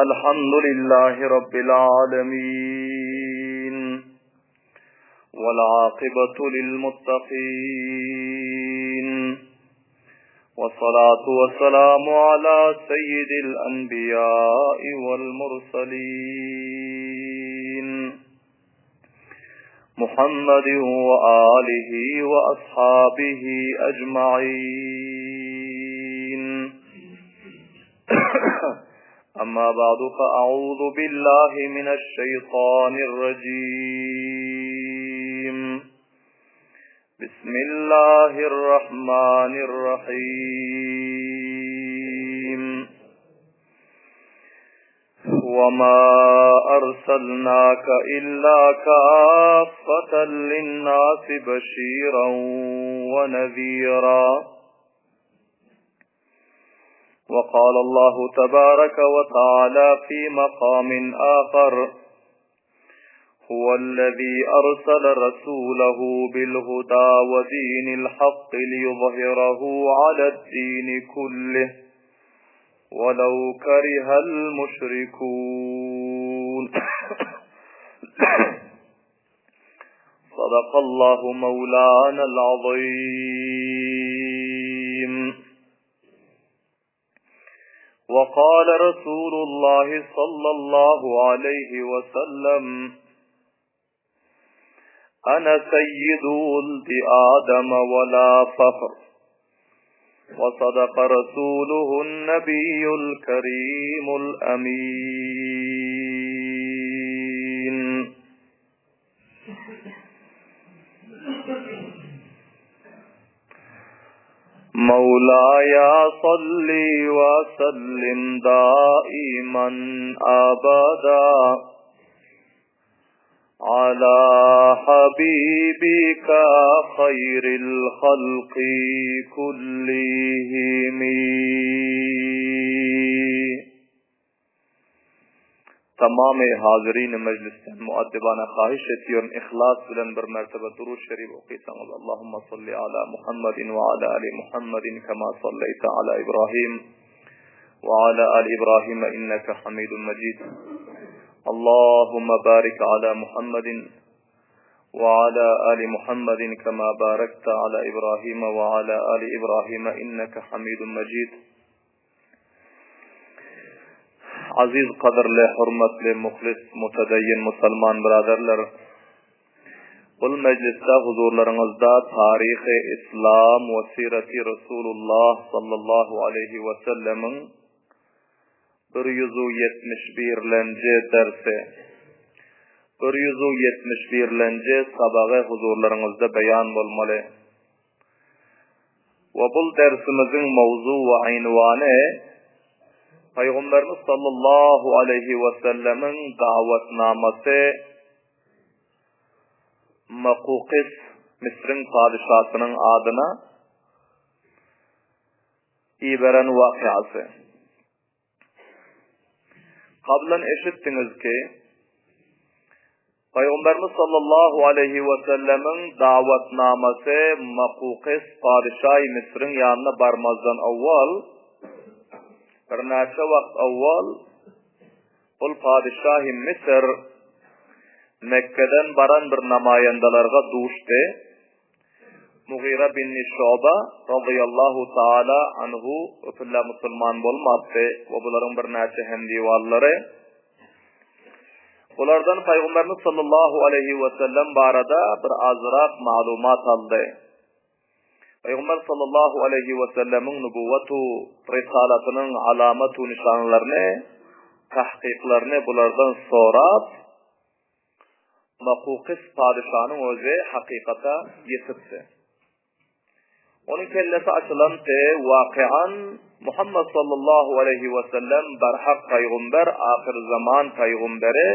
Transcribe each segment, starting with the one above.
الحمد لله رب العالمين والعاقبة للمتقين والصلاة والسلام على سيد الأنبياء والمرسلين محمد وآله وأصحابه أجمعين أما بعد فأعوذ بالله من الشيطان الرجيم بسم الله الرحمن الرحيم وما أرسلناك إلا كافة للناس بشيرا ونذيرا وقال الله تبارك وتعالى في مقام آخر هو الذي أرسل رسوله بالهدى ودين الحق ليظهره على الدين كله ولو كره المشركون صدق الله مولانا العظيم وقال رسول الله صلى الله عليه وسلم أنا سيد ولد آدم ولا فخر وصدق رسوله النبي الكريم الأمين مولاي صل وسلم دائما أبدا على حبيبك خير الخلق كلهم Tamamy hazirini mejlisden muaddibana haýyş etýärin yhlas bilen bir mertebe Durud Şerif okysaňyz Allahumma salli ala Muhammedin we ala ali Muhammedin kema salleýte ala Ibrahim we ala ali Ibrahim inneke Hamidun Mejid Allahumma barik ala Muhammedin we ala ali Muhammedin kema barakte ala Ibrahim we ala ali Ibrahim inneke Hamidun Mejid Aziz gadyrly hormatly muhlis mutedeyyin musalman byraderler! Bul mejlisde huzurlaryňyzda taryhy islam we sireti Resulullah sallallahu aleýhi we sellemiň 171-lenji dersi, 171-lenji sabagy huzurlaryňyzda beýan bolmaly. We bul dersimiziň mowzu we ynwany Pygamberimiz sallallahu aleýhi we sellemiň dawatnamasy Makukis Misriň padyşasynyň adyna iberen wakyasy. Kablan eşitdiňiz ki, Pygamberimiz sallallahu aleýhi we sellemiň dawatnamasy Makukes padyşaýy Misriň ýanyna barmazdan owal, birnäçe wagt owal ol padyşahy Misr Mekgeden baran bir namaýandalarga duşdy. Mugyra binni Şuba razyýallahu taala anhu öpüllä musulman bolmapdy we bularyň birnäçe hemdiwallary. Bulardan Pygamberimiz sallallahu aleýhi we sellem barada bir azrak maglumat aldy. Pygamber sallallahu aleýhi we sellemiň nubuwwatu risalatynyň alamatu nyşanlaryny, tahkyklaryny bulardan sorap, Makukys padyşanyň özi hakykata ýetipdi. Onuň kellesi açylandy, waky'an Muhammet sallallahu aleýhi we sellem berhak pygamber, ahyrzaman pygamberi,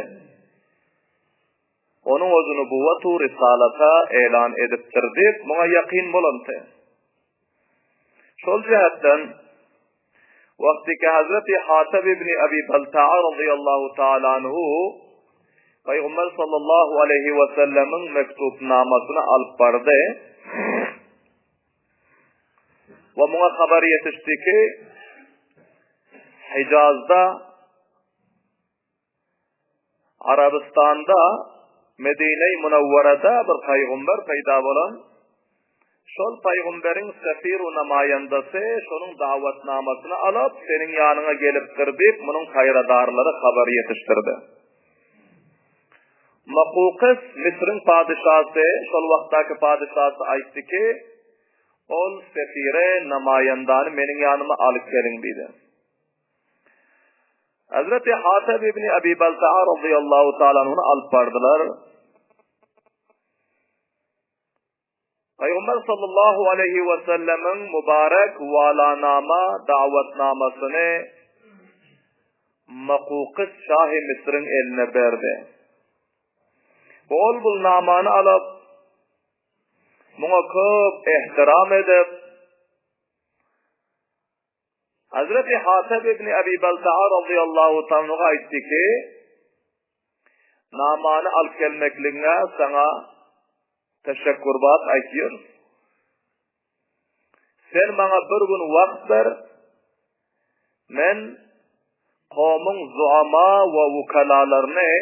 onuň özi nubuwwatu risalata elan edipdir diýip, muňa ýakyn bolandy. Şol jähetden wagtyky Hazreti Hatab ibn Abi Balta'a radiyallahu ta'ala anhu Peygamber sallallahu aleyhi ve sellemiň mektubnamasyny alyp bardy. We muňa habar ýetişdi ki, Hijazda. Arabystanda, Medine-i Munawwarada bir paýgamber peýda bolan. Şol paýgamberiň sefir-u namaýandasy şonuň dawatnamasyny alyp, seniň ýanyňa gelipdir diýip, munuň haýradarlary habar ýetişdirdi. Makukys, Müsüriň padyşasy, şol wagtdaky padyşasy aýtdy ki, Ol sefire, namaýandany meniň ýanyma alyp geliň diýdi. Hazreti Hatab ibn Abi Baltaa radıyallahu ta'ala anhuny alyp bardylar. Pygamber sallallahu aleyhi ve sellemiň mübarek walanama dawetnamasyny Makukys şahy Müsüriň eline berdi. Ol bu namany alyp, muňa köp ehtiram edip, Hazreti Hatab ibn Abi Baltaa radıyallahu ta'ala aýtdy ki, Namany alyp gelmekligiňe saňa teşekkürbat aýtýarys. Sen maňa bir gün wagt ber, men kowmuň zuama we wukalalaryny,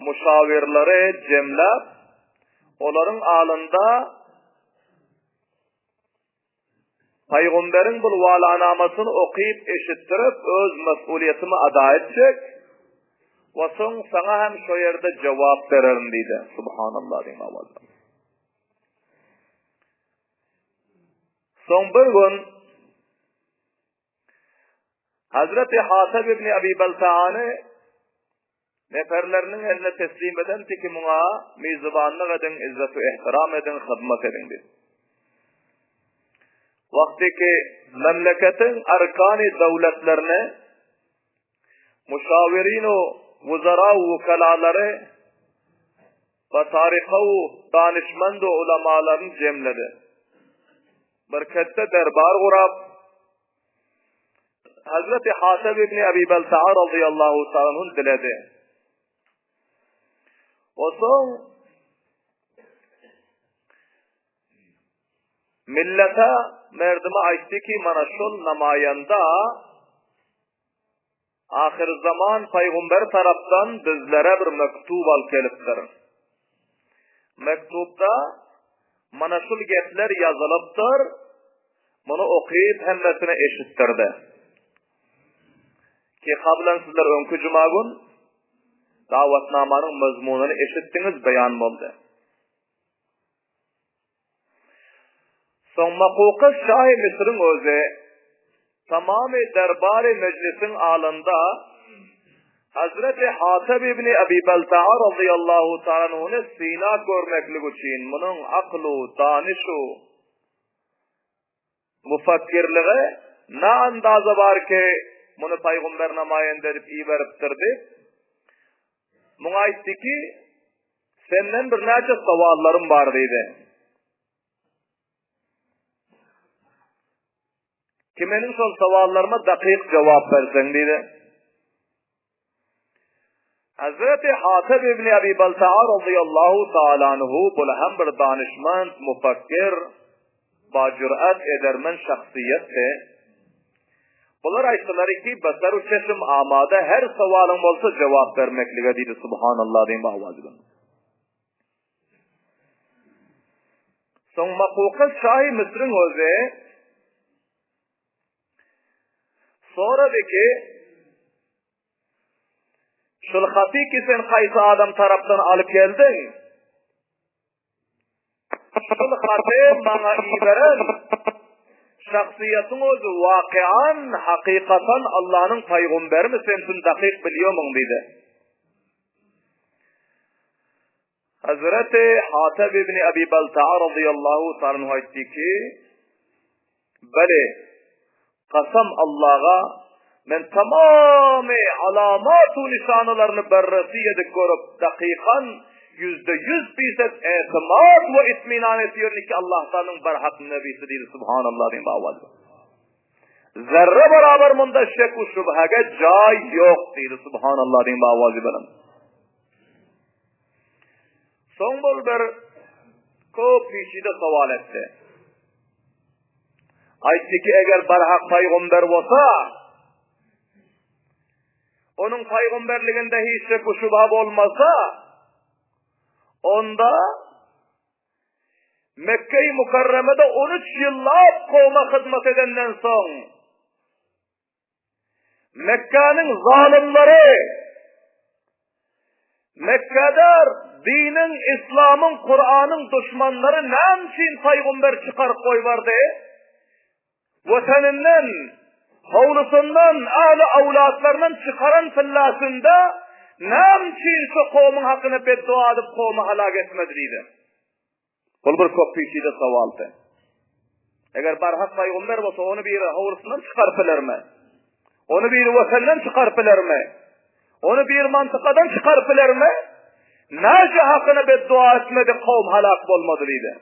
muşawirleri jemläp, olaryň alynda Pygamberiň bul walanamasyny okyp eşitdirip öz mes'ulyýetimi ada etjek we soň saňa hem şo ýerde jogap bererin diýdi. Subhanallah diýiň owaza. Soň bir gün Hazreti Hatab ibn Abi Baltaany neferleriniň eline teslim eden ki muňa mizbanlyk ediň, izzet we ehtiram ediň, hyzmat ediň diýip. Wagty ki memleketiň arkany döwletlerine muşawirin we wuzara we wukalalary we taryka we danyşmend we ulamalaryny jemledi. Bir ketde derbar gurap, Hazreti Hatab ibn Abi Balta'a radıyallahu ta'ala anhu diledi. O soň millete merdime aýtdy ki, mana şol namaýanda ahyr zaman paýgamber tarapdan bizlere bir mektub alyp gelipdir. Mektubda mana şul gepler ýazylypdyr, muny okyp hemmesine eşitdirdi. Ki kablan sizler öňki juma gün dawatnamanyň mazmunyny eşitdiňiz, beýan boldy. Soň Makuka şahy Müsüriň özi tamamy derbary mejlisiň alynda Hazreti Hatab ibn Abi Baltaa razyýallahu taala anhuny synap görmeklik üçin munuň aklu, danyşu, mufakkirligi na andaza bar ki, muny paýgamber namaýanda edip iberipdir diýip, muňa aýtdy ki, Senden birnäçe sowallarym bar diýdi. Ki meniň şol sowallaryma dakyk jogap berseň diýdi. Hazreti Hatab ibn Abi Baltaa radıyallahu taala anhu bul hem bir danişmend, mufakkir, ba jürat edermen şahsyýetdi. Bular aýtdylar ki, basaru çeşm amada her sowalyň bolsa jogap bermeklige diýdi. Subhanallah diýip awaz bilen. Soň Makuka şahy Müsrüň özi sorady ki, Şul haty ki sen haýsy adam tarapdan alyp geldiň? Şul haty maňa iberen şahsyýetiň özi wakean, hakykatan Allanyň paýgamberimi sen şuny dakyk bilýomyň diýdi. Hazreti Hatab ibn Abi Baltaa radıyallahu ta'ala anhu aýtdy ki, Bele, kasam Allaha, men tamamy alamat-u nyşanalaryny berresi edip görüp, dakykan 100% fised etimat we itminan etýärin ki Allah Taalanyň barhak nebisi diýdi, subhanallah diýip awaz. Zerre barabar munda şek we şübhege jaý ýok diýdi, subhanallah diýip awaz bilen. Soň bol bir köp kişide sowal etdi. Aýtdy ki, eger barhak paýgamber bolsa, Onuň paýgamberliginde hiç şek we şübhe bolmasa, onda Mekge-i Mukarremede 13 ýyllap kowma hyzmat edenden soň, Mekgäniň zalymlary Mekgede diniň, islamyň, Kuranyň duşmanlary näme üçin paýgamber çykaryp goýbardy? Watanyndan, howlusyndan, ähli-awlatlaryndan çykaran tyllasynda näme üçin şu kowumyň hakyna beddua edip kowumy halak etmedi diýdi. Bul bir köp peçide sowaldy. Eger barhak paýgamber bolsa, ony biri howlusyndan çykaryp bilermi? Ony biri watandan çykaryp bilermi? Ony bir mantykadan çykaryp bilermi? Näçe hakyna beddua etmedi, kowum halak bolmady diýdi.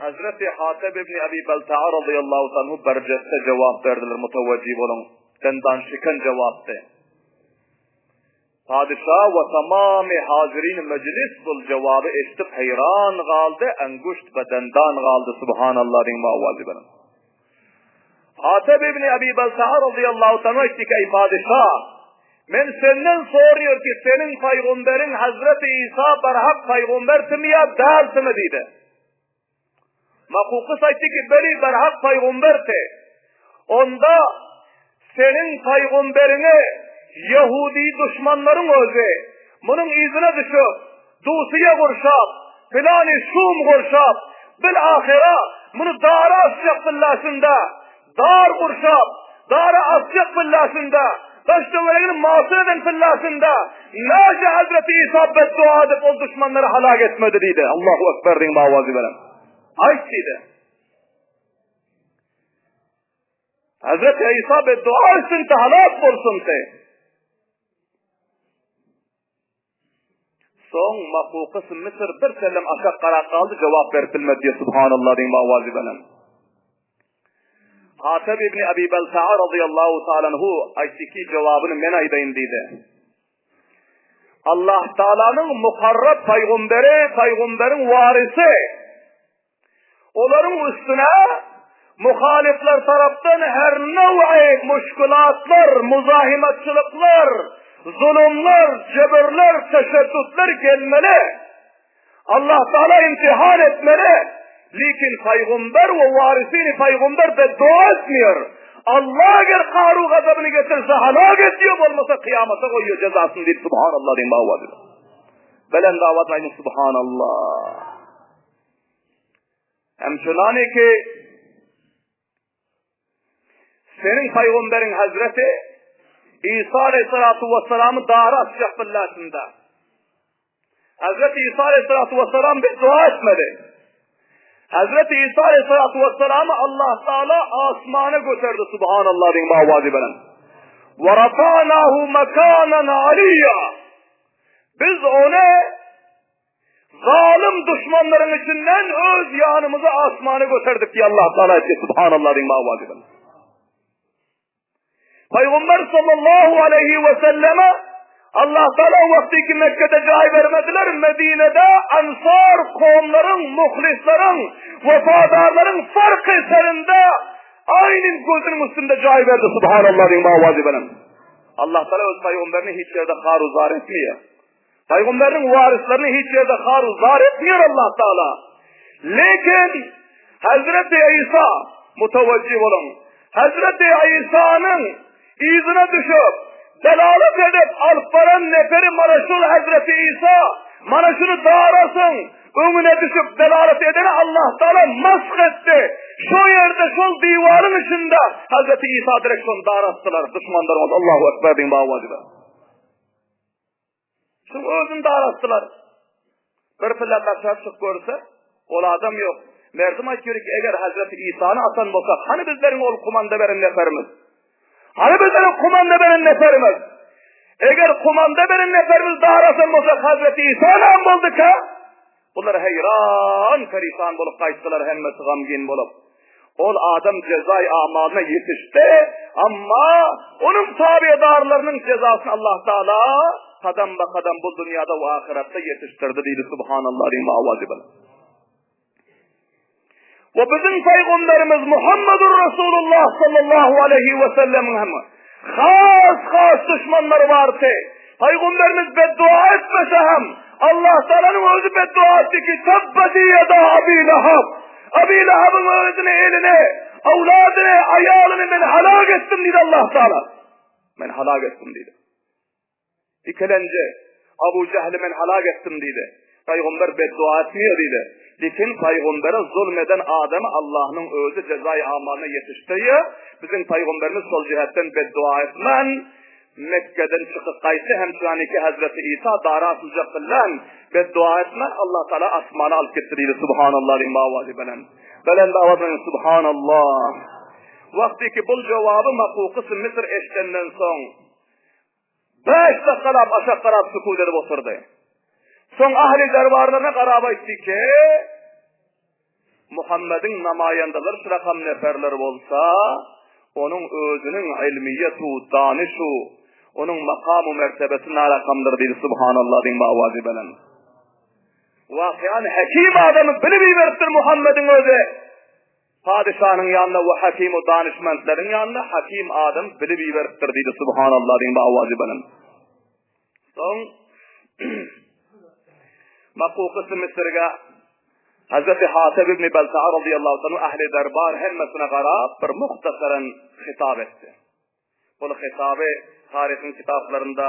Hazreti Hatib ibn Abi Balta'a radıyallahu anhu berjeste jogap berdiler, mutawajjih boluň. Dendan şiken jogapdy. Padyşa we tamamy hazirin mejlis bul jogaby eşidip heýran galdy, enguşt be dendan galdy, Subhanallah diýiň bu owazy bilen. Hatib ibn Abi Balta'a radıyallahu anhu aýtdy ki, eý padyşa, men senden soruyor ki, seniň paýgamberiň Hazreti Isa barhak paýgambertimi ýa dältimi diýdi. Makukys aýtdy ki, beli barhak paýgamberti. Onda seniň paýgamberiňi ýehudi duşmanlaryň özi munuň yzyna düşüp, Dusyýa gurşap, pylany şum gurşap, bil-ahyra muny dara asjak billasynda, dar gurşap, dara asjak billasynda, daş-töweregini masur eden billasynda, näce Hazreti Isa beddua edip ol duşmanlary halak etmedi diýdi. Allahu Ekber diýiň bawazy beren. Aýt diýdi. Hazreti Isa beddua etsin, halak bolsun te. Soň Makukys Müsür bir sellem aşak garap galdy, jogap berip bilmedi diýip, Subhanallah diýip owazy bilen. Hatib ibn Abi Balta'a radıyallahu ta'ala anhu aýtdy ki, jogabyny men aýdaýyn diýdi. Allah Taalanyň mukarrab paýgamberi, paýgamberiň warisi Olaryň üstüne muhalyflar tarapdan her now'i muşkulatlar, muzahimatçylyklar, zulumlar, jebirler, teşeddütler gelmeli. Allah Taala imtihan etmeli. Lekin paýgamber we warisini paýgamber beddua etmiyor. Allah eger karu gazabyny getirse halak ediyor bolmasa kıyamata goýuyor jezasyny diýip subhanallah diýip bawady. Belend awaz aýdyň subhanallah. Hemçunany ki, seniň paýgamberiň Hazreti Isa aleyhissalatu vesselamy dara asjak billasynda. Hazreti Isa aleyhissalatu vesselam bir dua etmedi. Hazreti Isa aleyhissalatu vesselamy Allah Taala asmana göterdi subhanallah diýip awazy bilen. Ve rafa'nahu mekanan aliyya. Biz ony Zalym duşmanlaryň içinden öz ýanymyza asmana göterdik diýip Allah Taala aýtdy. Subhanallah diýiň mawazy bilen. Peygamber sallallahu aleyhi ve selleme Allah Teala wagty ki Mekke'de jaý bermediler, Medine'de ansar kowumlaryň, muhlisleriň, wefadarlaryň farky serinde aýnyň gözüniň üstünde jaý berdi. Subhanallah diýiň mawazy bilen. Allah Teala öz peygamberini hiç ýerde haru zar etmeýär. Pygamberiň waryslaryny hiç ýerde haru zar etmeýär Allah Taala. Lekin Hazreti Isa mutawajjih boluň. Hazreti Isanyň yzyna düşüp, delalet edip alyp baran neferi mana şul Hazreti Isa, mana şuny darasyň, öňüne düşüp delalet edeni Allah Taala mask etdi. Şu ýerde şol diwaryň içinde Hazreti Isa direkt şony darasdylar duşmanlar. Allahu Ekber diýin bawajylar. Şuň özüni darasdylar. Bir pille daşary çykyp görse, ol adam ýok. Merdim aýtýar ki, eger Hazreti Isany atan bolsa, hany bizleriň ol kumanda beren neferimiz? Hany bizleriň kumanda beren neferimiz? Eger kumanda beren neferimiz darasan bolsa, Hazreti Isa näme bolduka? Bular heýran perişan bolup gaýtdylar, hemmesi gamgyn bolup. Ol adam jezaý amalyna ýetişdi, amma onuň tabedarlarynyň jezasyny Allah Taala kadam ba kadam bu dünýäde we ahyretde ýetişdirdi diýdi subhanallah diýip awazy bilen. We biziň paýgamberimiz Muhammedur Rasulullah sallallahu aleyhi we sellemiň hem. Has-has duşmanlary bardy. Pygamberimiz beddua etmese hem, Allah Taalanyň özi beddua etdi ki, Tebbeti ýeda Abi Lahab. Abi Lahabyň özüni, elini, awladyny, aýalyny men halak etdim diýdi Allah Taala. Men halak etdim diýdi. Ikilenji, Abu Jehli men halak etdim diýdi. Pygamber beddua etmiýär diýdi. Lekin pygambere zulm eden adamy Allahnyň özi jezaý amalyna ýetişdirýär. Biziň pygamberimiz şol jihetden beddua etmän, Mekgeden çykyp gaýtdy hem şuaniki Hezreti Isa dara asyljak bilen beddua etmän Allah Taala asmana alyp gitdi diýdi. Subhanallah diýiň owazy bilen. Belent owaz bilen Subhanallah. Wagty ki bul jogaby Makukys Misr eşdenden soň Bäş dakikalap aşak garap sükut edip oturdy. Soň ahli derbarlaryna garap aýtdy ki, Muhammediň namaýandalary şu rakam neferler bolsa, onuň özüniň ilmiýetu, danyşu, onuň makamu mertebesi narakamdyr diýdi, Subhanallah diýiň owazy belent. Wakyany hekim adamy bilip iberipdir Muhammediň özi. Padyşanyň ýanyna we hakim-u danyşmentleriň ýanyna hakim adam bilip iberipdir diýdi, Subhanallah diýiň owazy belent. Soň Makukysy Misirge Hazreti Hatib ibn Belta'a radiyallahu anhu ahli derbar hemmesine garap bir muhtasaran hitap etdi. Bul hitaby taryhyň kitaplarynda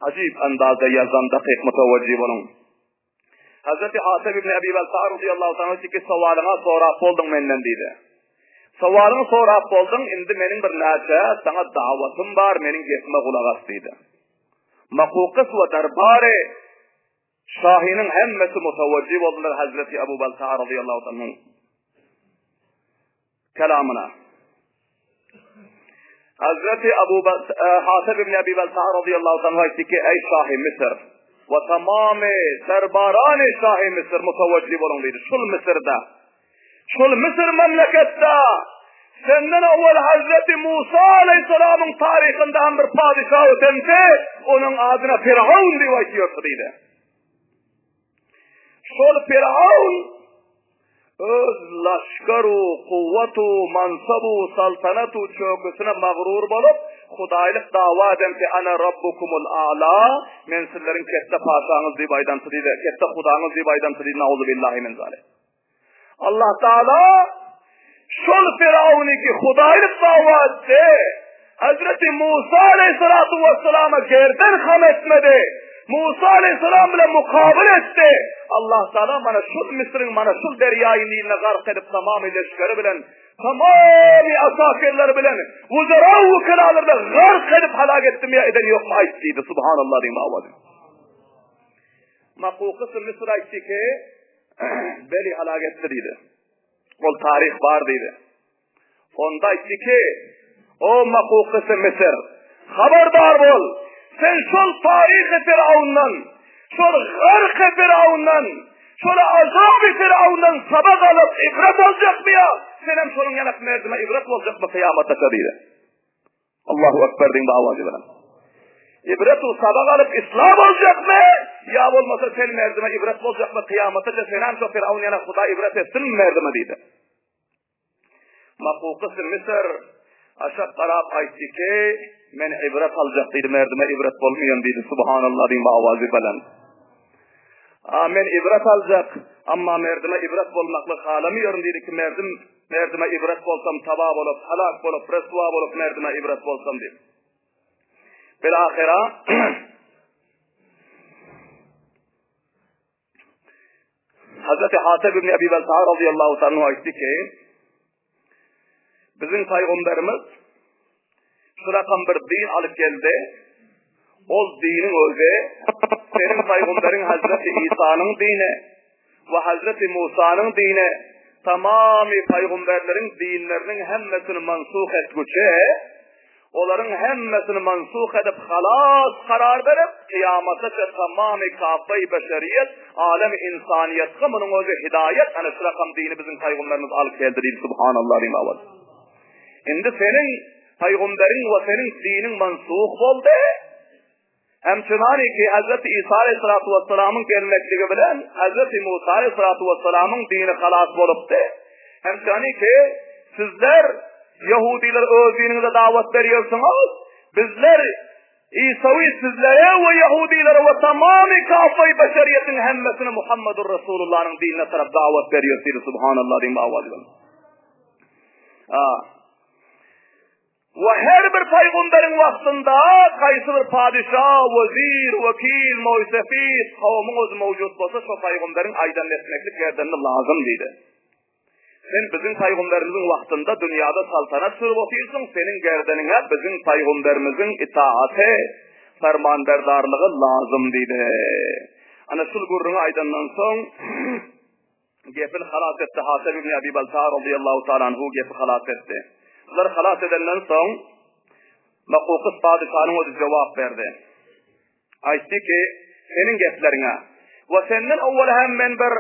ajyp andazda ýazan dakyk mutawajjih boluň. Hazreti Hatib ibn Abi Balta radiyallahu anhu ki sowalyňa sorap bolduň menden diýdi. Sowalyňy sorap bolduň, indi meniň bir näçe saňa dawatym bar, meniň gepime gulak as diýdi. Makukys we darbary şahynyň hemmesi mutawajjih boldular Hazreti Abu Balta radiyallahu anhu kelamyna. Hazreti Abu e, Hatib ibn Abi Balta radıyallahu anh aýtdy ki, Eý şahy Misr we tamamy derbarany şahy Misr mutawajjih boluň diýdi. Şul Misrde, şul Misr memleketde senden awwal Hazreti Musa aleyhisselamyň taryhynda hem bir padişah ötende, onuň adyna Firavun diýip aýtýardy diýdi. Şol Firavun öz laşkaru, kuwwatu, mansabu, saltanatu çöküsine magrur bolup, hudaýlyk dawa eden ki, Ana rabbukumul a'la, men sizleriň ketde paşaňyz diýip aýdanty diýdi, ketde hudaňyz diýip aýdanty diýdi, nauzubillahi min zalik. Allah Taala şol Firavuny ki hudaýlyk dawa etdi, Hazreti Musa aleyhissalatu vesselama gerden ham etmedi. Musa aleyhisselam bilen mukabil etdi. Allah Taala mana şul Mısır'ın mana şul derýaýy Niline gark edip tamamy leşgeri bilen, tamamy asakirleri bilen, wuzara wukalalar bilen gark edip halak etdim ya eden ýokmy aýt diýdi. Subhanallah diýme awazy. Makukysy Mısır aýtdy ki, Beli halak etdi diýdi. Ol taryh bar diýdi. Onda aýtdy ki, O Makukysy Misir, habardar bol, sen şol taryhy Firavundan, şol garky Firavundan, şol azaby Firavundan sabak alyp ibret boljakmy ýa senem şonuň ýanak merdime ibret boljakmy kyýamatda diýdi. Allahu Ekber diýiň awazy bilen. Ibret u sabak alyp islam boljakmy? Ýa bolmasa sen merdime ibret boljakmy? Kyýamata senem şo Firavun ýanak Hudaý ibret etsin merdime diýdi. Makukysy Misr aşak garap aýtdy ki, men ibret aljak diýdi, merdime ibret bolmaýan diýdi, subhanallah diýiň awazy belent. A men ibret aljak, amma merdime ibret bolmaklyk halamýaryn diýdi ki, merdim merdime ibret bolsam taba bolup, halak bolup, reswa bolup merdime ibret bolsam diýip. Bil ahira Hazreti Hatib ibn Abi Balta radıyallahu anhu aýtdy ki, biziň paýgamberimiz şu rakam bir din alyp geldi. Ol diniň özi seniň paýgamberiň Hazreti Isanyň dini we Hazreti Musanyň dini tamamy paýgamberleriň dinleriniň hemmesini mansuh etgüçe Olaryň hemmesini mansuh edip halas karar berip, kyýamataça tamamy kaffe-i beşeriýet, alem-i ynsanyýetge munuň özi hidaýet, ana şu rakam dini biziň paýgumberimiz alyp geldi diýdi, Subhanallah diýiň owaz. Indi seniň paýgumberiň we seniň diniň mansuh boldy. Hem çynany ki Hazreti Isa aleyhissalatu vesselamyň gelmekligi bilen Hazreti Musa aleyhissalatu vesselamyň dini halas bolupdy. Hem çynany ki sizler. Ýahudylar öz diniňize dawat berýärsiňiz, bizler Isawy sizlere we ýahudilere we tamamy kafay beşeriýetiň hemmesine Muhammedur Resulullanyň dinine tarap dawat berýär diýdi subhanallah diýip awaz bilen. We her bir paýgamberiň wagtynda haýsy bir padyşa, wezir, wekil, moýsefit, kowumyň özi mowjut bolsa, şo paýgamberiň aýdanyny etmeklik gerdenine lazym diýdi. Sen biziň paýgamberimiziň wagtynda dünýäde saltanat sürüp otyrsyň, seniň gerdeniňe biziň paýgamberimiziň itaaty, fermanberdarlygy lazym diýdi. Ana şul gürrüňi aýdandan soň gepini halas etdi Hatem ibn Abi Balta radiyallahu taala anhu gepi halas etdi. Bular halas edenden soň Makukys padyşanyň özi jogap berdi. Aýtdy ki, seniň gepleriňe we senden owal hem men bir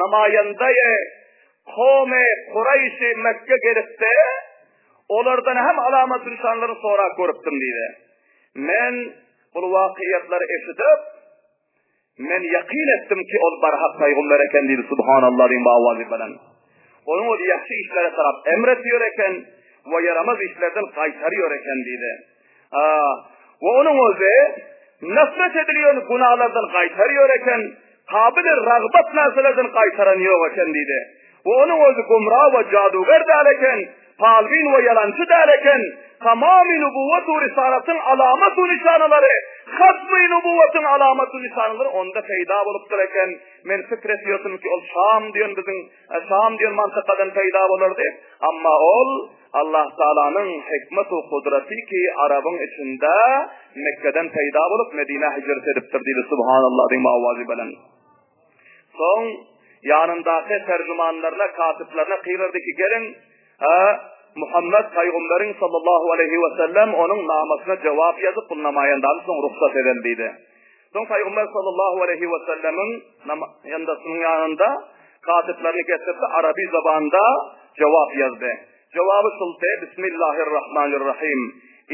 namaýandaýy kowmy Kuraýşy Mekge gelipdi, olardan hem alamat nyşanlaryny sorap görüpdim diýdi. Men bul wakyýatlary eşidip, men ýakyn etdim ki, ol barhak paýgumber eken diýdi, Subhanallah diýen bu owazy bilen. Onuň özi ýagşy işlere tarap emr etýär eken we ýaramaz işlerden gaýtarýar eken diýdi. We onuň özi nefret edilýän günahlardan gaýtarýar eken, kabyly ragbat närselerden gaýtaran ýok eken diýdi. We onuň özi gumra we jaduger däl eken, palbin we ýalançy däl eken, tamamy nubuwwat we risalatyň alamat we nyşanalary, hatmy nubuwwatyň alamat we nyşanalary onda peýda bolupdyr eken. Men pikir etýärdim ki, ol Şam diýen biziň Şam diýen mantykadan peýda bolar diýip, amma ol Allah Taalanyň hikmet we kudraty ki Arabyň içinde Mekgeden peýda bolup Medinä hijret edipdir diýdi Subhanallah diýen owazy bilen. Soň ýanyndaky terjümanlaryna, katyplaryna gygyrdy ki, geliň, ha, Muhammet paýgamberiň sallallahu aleýhi we sellem onuň namasyna jogap ýazyp, bu namaýandany soň rugsat edeli diýdi. Soň Pygamber sallallahu aleýhi we sellemiň namaýandasynyň ýanynda katyplaryny getirdi, arabi zabanda jogap ýazdy. Jogaby şuldy, Bismillahirrahmanirrahim.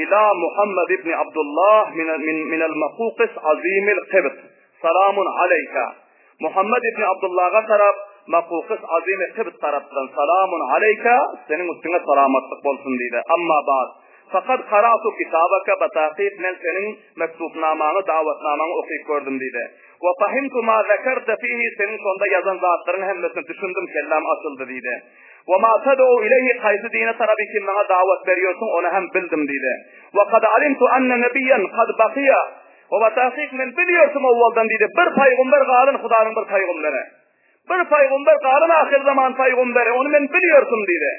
Ila Muhammed ibn Abdullah min min minel Makuqis azimil Qibt. Salamun aleýka. Muhammed ibn Abdullaha tarap Makuqis azimi Qibt tarapdan salamun aleýka, seniň üstüňe salamatlyk bolsun diýdi. Amma ba'd. Fakat karatu kitabaka batakyk men seniň mektubnamaňy, dawatnamaňy okyp gördüm diýdi. Wa fahimtu ma zekerte fihi seniň şonda ýazan zatlaryň hemmesine düşündim, kelläm açyldy diýdi. Wa ma tad'u ileýhi haýsy dine tarap iki maňa dawat berýorsyň ony hem bildim diýdi. Wa kad alimtu anne nebiýen kad bakiýa Wa batakyk men bilýortym owaldan diýdi. Bir paýgumber galan Hudanyň bir paýgumberi. Bir paýgumber galan ahyr zaman paýgumberi, ony men bilýärdim diýdi.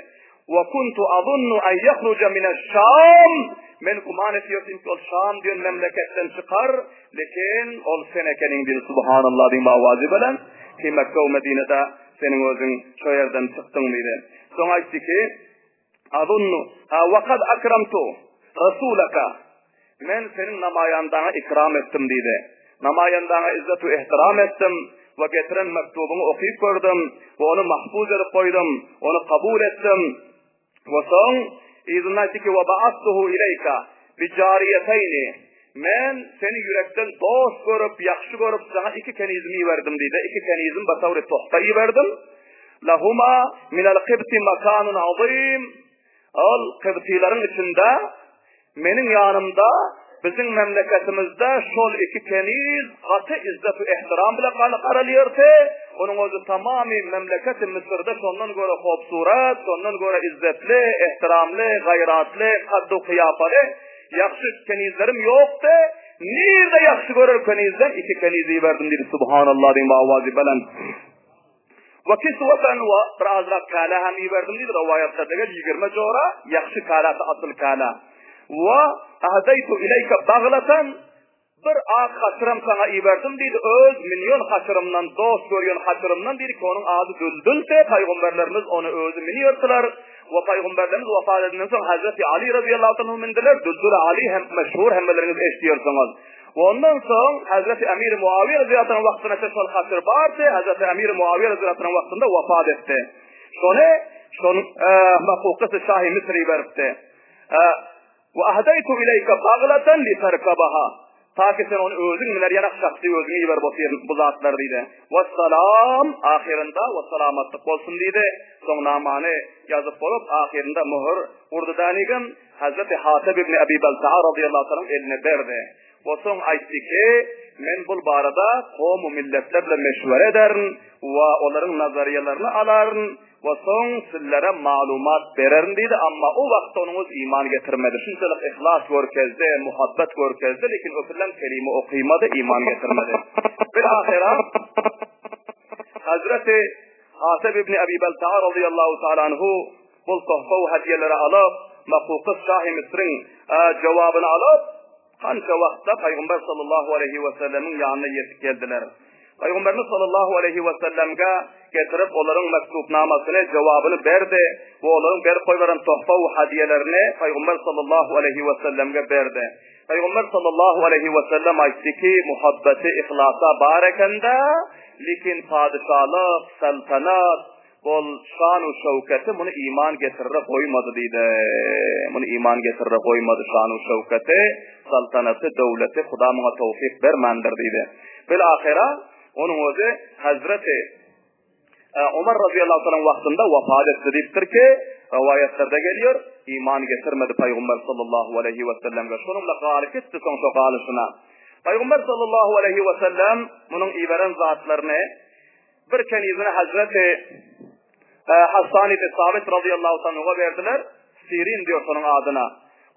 Wa kuntu azunnu an yahruja min aş-Şam. Men güman etýärdim ki, ol Şam diýen memleketden çykar, lekin ol sen ekeniň diýdi. Subhanallah diýen owazy bilen ki Mekge we Medinede seniň özüň şo ýerden çykdyň diýdi. Soň aýtdy ki, Azunnu, ha wa kad akramtu rasulaka. Men seniň namaýandaňa ikram etdim diýdi. Namaýandaňa izzet we ihtiram etdim we getiren mektubyňy okyp gördüm we ony mahfuz edip goýdum, ony kabul etdim. We soň yzynda aýtdy ki, wa ba'astuhu ileýka bi jariýeteýni. Men seni ýürekden dost görüp, ýagşy görüp, saňa iki kenizimi iberdim diýdi. Iki kenizim batawry tohfa iberdim. Lahuma minel kibti makanun azim. Ol kibtileriň içinde meniň ýanymda biziň memleketimizde şol iki keniz gaty izzet we ehtiram bilen garalýardy. Onuň özi tamamy memleketi Müsürde şondan görä hopsurat, şondan görä izzetli, ehtiramly, gaýratly, kaddu kyýapaly ýagşy kenizlerim ýokdy. Nirde ýagşy görer kenizden iki keniz iberdim diýdi. Subhanallah diýen owazy belent. We kiswatan we bir azrak kälä hem iberdim diýdi, rowaýatlarda gel 20 jora ýagşy käläsi asyl kälä. We ahdeýtu ileýke baglatan bir ak haçyram saňa iberdim diýdi, öz münýän haçyrymdan, dost görýän haçyrymdan diýdi ki, onuň ady Düldüldi, paýgamberlerimiz ony özi münýärdiler we paýgamberlerimiz wafat edenden soň Hazreti Ali razyýallahu anhu mündüler, Düldül Ali hem meşhur hemmeleriňiz eşidýärsiňiz. Ondan soň Hazreti Emir Muawiýe radiyallahu anh wagtynda şol hatyr bardy, Hazreti Emir Muawiýe radiyallahu anh wagtynda wafat etdi. Şony şon Makukysy Şahy Misri beripdi. Wa ahdaytu ilayka baglatan li tarkabaha. Ta ki sen ony özüň miner ýanak şahsy özüň iberip otyr bu zatlary diýdi. Wessalam, ahyrynda we salamatlyk bolsun diýdi. Soň namany ýazyp bolup, ahyrynda möhür urdy dänigem, Hazreti Hatyp ibn Ebi Beltaa razyýallahu taalaň eline berdi. We soň aýtdy ki, Men bul barada kowum-u milletler bilen meşwere ederin we olaryň nazariýalaryny alaryn we soň sizlere maglumat bererin diýdi. Amma o wagtda onuň özi iman getirmedi. Şunçalyk yhlas görkezdi, muhabbet görkezdi, lekin ötülen kelime okymady, iman getirmedi. Bil-ahyra Hazreti Hatyp ibn Ebi Beltaa razyýallahu taala anhu Bul tohfa we hediýeleri alyp, Makukus şahy Müsüriň jogabyny alyp, kança wagtda Pygamber sallallahu aleýhi we sellemiň ýanyna ýetip geldiler. Pygamberimiz sallallahu aleýhi we sellemge getirip olaryň mektubnamasyny, jogabyny berdi we olaryň berip goýberen tohfa we hediýelerini Pygamber sallallahu aleýhi we sellemge berdi. Pygamber sallallahu aleýhi we sellem aýtdy ki, muhabbeti yhlasa bar ekende, lekin padyşalyk, saltanat, Ol şan-u şöwketi muny iman getirre goýmady diýdi. Muny iman getirre goýmady şan-u şöwketi, saltanaty, döwleti Huda muňa towfyk bermändir diýdi. Bil-ahyra onuň özi Hazreti Omar razyýallahu taalaň wagtynda wepat etdi diýipdir ki, rowaýatlarda gelýär, iman getirmedi Pygamber sallallahu aleýhi we sellemge. Şonuň bilen galyp gitdi soň şo galyşyna. Pygamber sallallahu aleýhi we sellem munuň iberen zatlaryny Bir kenizini Hazreti Hassan ibn Sabit razyýallahu anhuga berdiler. Sirin diýer şonuň adyna.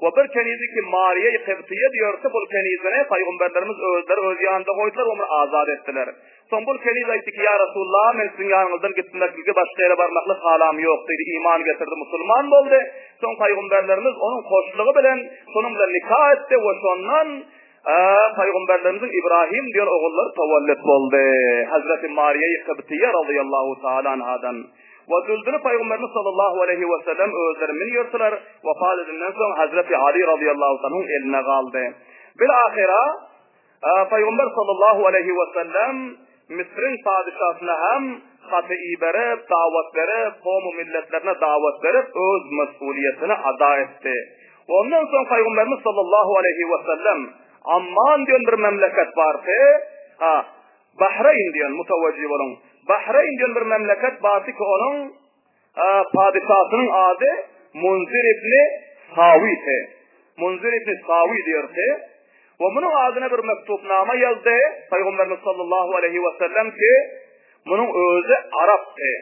We bir kenizi ki Mariýe-i Kybtyýe diýerdi, bul kenizini pygamberlerimiz özleri öz ýanynda goýdular we muny azat etdiler. Soň bul keniz aýtdy ki, Ýa Resulullah, men siziň ýanyňyzdan gitmeklige başga ýere barmaklyk halam ýok diýdi. Iman getirdi, musulman boldy. Soň pygamberlerimiz onuň hoşlugy bilen şonuň bilen nika etdi we şondan Pygamberlerimiziň Ibrahim diýen ogullary tewellüt boldy. Hazreti Mariýe-i Kybtyýe razyýallahu taala anhadan. We düldüli Pygamberimiz sallallahu aleýhi we sellem özleri münýärdiler. Wefat edenden soň Hazreti Ali razyýallahu anhuň eline galdy. Bil-ahyra Pygamber sallallahu aleýhi we sellem Müsüriň padyşasyna hem haty iberip, dawat berip, kowum-u milletlerine dawat berip, öz mesulyýetini ada etdi. Ondan soň Pygamberimiz sallallahu aleýhi we sellem Amman diýen bir memleket bardy, ha, Bahreýn diýen, mutawajjih boluň, Bahreýn diýen bir memleket bardy ki, onuň padyşasynyň ady Munzir ibni Sawydy. Munzir ibni Sawy diýerdi. We munuň adyna bir mektubnama ýazdy Pygamberimiz sallallahu aleýhi we sellem ki, munuň özi arapdy.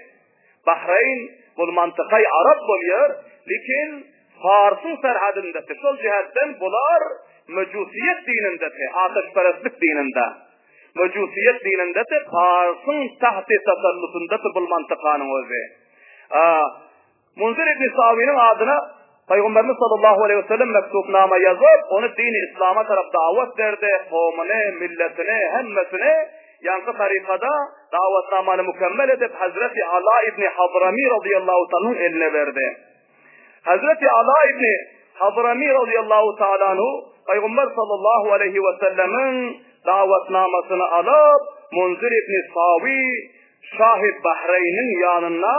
Bahreýn bul mantykay arap bolýar, lekin Farsyň serhedindeki şol jihetden bular mejusiýet dinindeki, ateşperestlik dininde. Mejusiýet dinindeki Farsyň tahti tasallusundaki bul mantykanyň özi. Munzir ibn Sawynyň adyna Pygamberimiz sallallahu aleýhi we sellem mektubnama ýazyp, ony dini islama tarap dawat berdi, kowumyny, milletini, hemmesini ýaňky tarykada dawatnamany mükemmel edip, Hazreti Ala ibn Hadrami razyýallahu taala eline berdi. Hazreti Ala ibn Hadrami razyýallahu taala anhu Pygamber sallallahu aleýhi we sellemiň dawatnamasyny alyp, Munzir ibn Sawy Şahy Bahreýniň ýanyna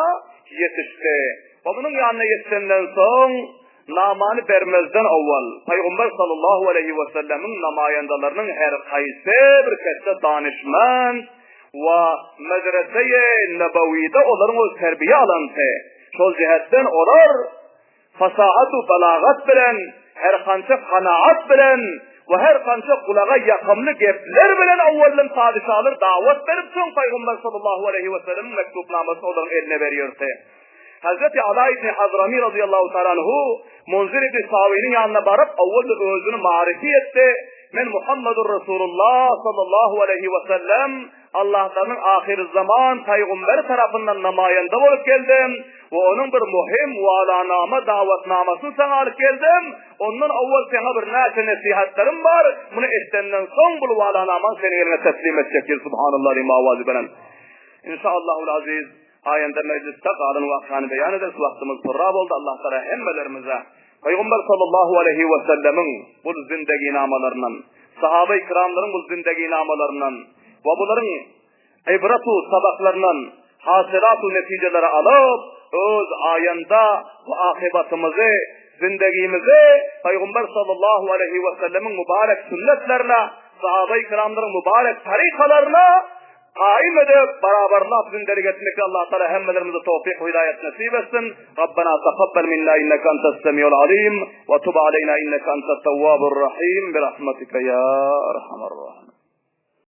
ýetişdi. We munuň ýanyna ýetişenden soň, namany bermezden owal, Pygamber sallallahu aleýhi wesellemiň namaýandalarynyň her haýsy bir ketde danyşmend we medreseýi Nebewide olaryň öz terbiýe alanty. Şol jähetden olar Fasahat u balagat bilen, her kança kanaat bilen we her kança gulaga ýakymly gepler bilen owaldan padyşalar dawat berip soň Pygamber sallallahu aleýhi we sellemiň mektubnamasyny olaryň eline berýärdi. Hazreti Ala ibn Hazrami razyýallahu taala anhu Munzir ibn Sawynyň ýanyna baryp owalda özüni maryfy etdi, Men Muhammedur Resulullah sallallahu aleýhi we sellem Allahtanyň ahyrzaman pygambery tarapyndan namaýanda bolup geldim we onuň bir muhim walanama dawatnamasyny saňa alyp geldim. Ondan owal saňa bir näçe nesihatlarym bar, muny eşdenden soň bul walanamany seniň eliňe teslim etjek diýdi. Subhanallah diýip owazy belent. Inşaallahul aziz, aýanda mejlisde galan wakany beýan ederis. Wagtymyz purra boldy. Allah Taala hemmelerimize Pygamber sallallahu aleýhi we sellemiň bul zindeginamalaryndan, sahaba-i kiramlaryň bul zindeginamalaryndan we bularyň ibrat-u sabaklaryndan hasylat-u netijeleri alyp, öz aýanda we akybatymyzy, zindegimizi Pygamber sallallahu aleýhi we sellemiň mübarek sünnetlerine. Sahabaýy kiramlaryň mübarek tarykalaryna kaim edip, barabarlap zindelik etmekde Allah Taala hemmelerimize towfyk we hidaýat nesip etsin. Rabbena takabbal minna inneke entes semiul alim we tub aleyna inneke entet tewwabur rahim bi rahmetike ya erhamer.